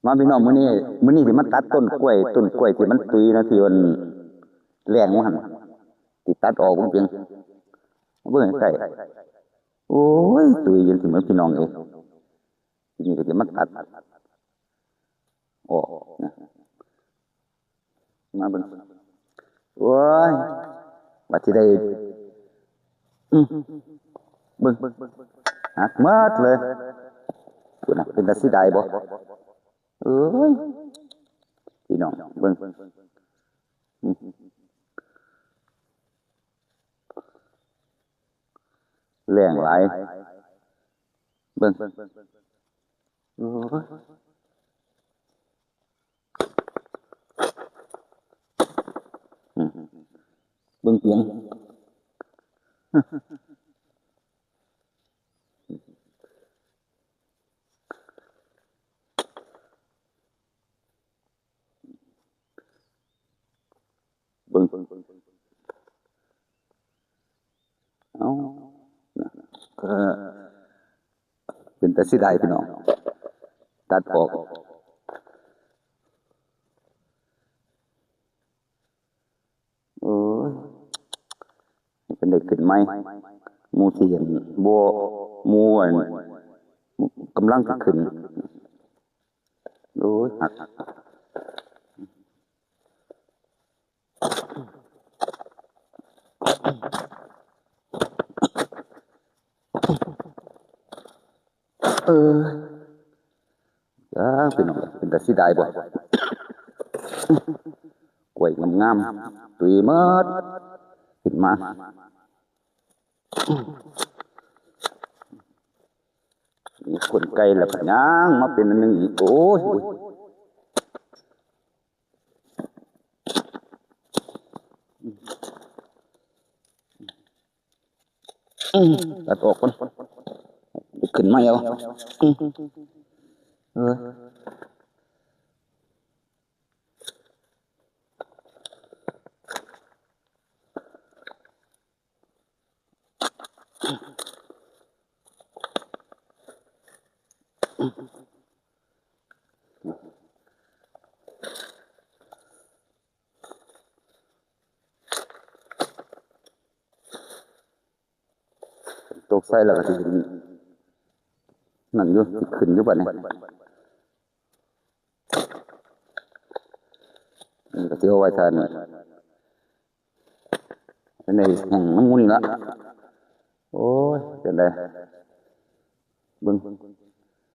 ມາພີ່ນ້ອງ ມື້ນີ້ ມື້ນີ້ຊິມາຕັດຕົ້ນກ້ວຍ ຕົ້ນກ້ວຍທີ່ມັນຕຸຍເນາະ ທີ່ມັນແລ້ງວ່າຫັ້ນ ຊິຕັດອອກເບິ່ງເປີງ ເບິ່ງໃກ້ໆ ໂອ້ຍ ຕຸຍຢູ່ ພີ່ນ້ອງເອີຍ ທີນີ້ກໍຊິມາຕັດອອກນະ. ມາເບິ່ງ ໂອ້ຍ ວ່າຊິໄດ້ ອືມ ເບິ່ງ ຫັກໝົດເລີຍ ພຸ້ນນະ ເປັນຕາເສຍດາຍບໍ່? ເອີຍ ພີ່ນ້ອງ ເບິ່ງ ອືມ ແລ້ງຫຼາຍ ເບິ່ງ ໂອ້ຍ ອືມ ເບິ່ງປຽງ ເບິ່ງ ເອົ້າ ນະ ກໍເປັນຕາເສຍດາຍ ພີ່ນ້ອງ ຕັດອອກ ໂອ້ຍ ໃຫ້ເພິ່ນໄດ້ຂຶ້ນໃໝ່ ໝູ່ທີ່ອັນ ບໍ່ ໝູ່ອັນ ກຳລັງຊິຂຶ້ນ ໂອ້ຍ ຫັກ ເອີ ຈ້າ ພີ່ນ້ອງ ເປັນຕາເສຍດາຍບໍ່? ກ້ວຍງາມໆ ຕຸຍໝົດ ຂຶ້ນມາ ມີຄົນໄກ ແລ້ວກໍຍ່າງມາເປັນອັນໜຶ່ງອີກ ໂອ້ຍ ໂອ້ຍ. ອືມ ຕັດອອກກ່ອນ ຂຶ້ນໃໝ່ເອົາ ອືມ ເອີ ຕົກໃສ່ແລ້ວກໍຊິເປັນນັ້ນຢູ່ ຊິຂຶ້ນຢູ່ບັດນີ້ ນີ້ກໍຊິເອົາໄວ້ທ່ານີ້ ອັນນີ້ແຫ້ງນຳໝູ່ນີ້ລະ ໂອ້ຍ ຈັ່ງໃດ ເບິ່ງ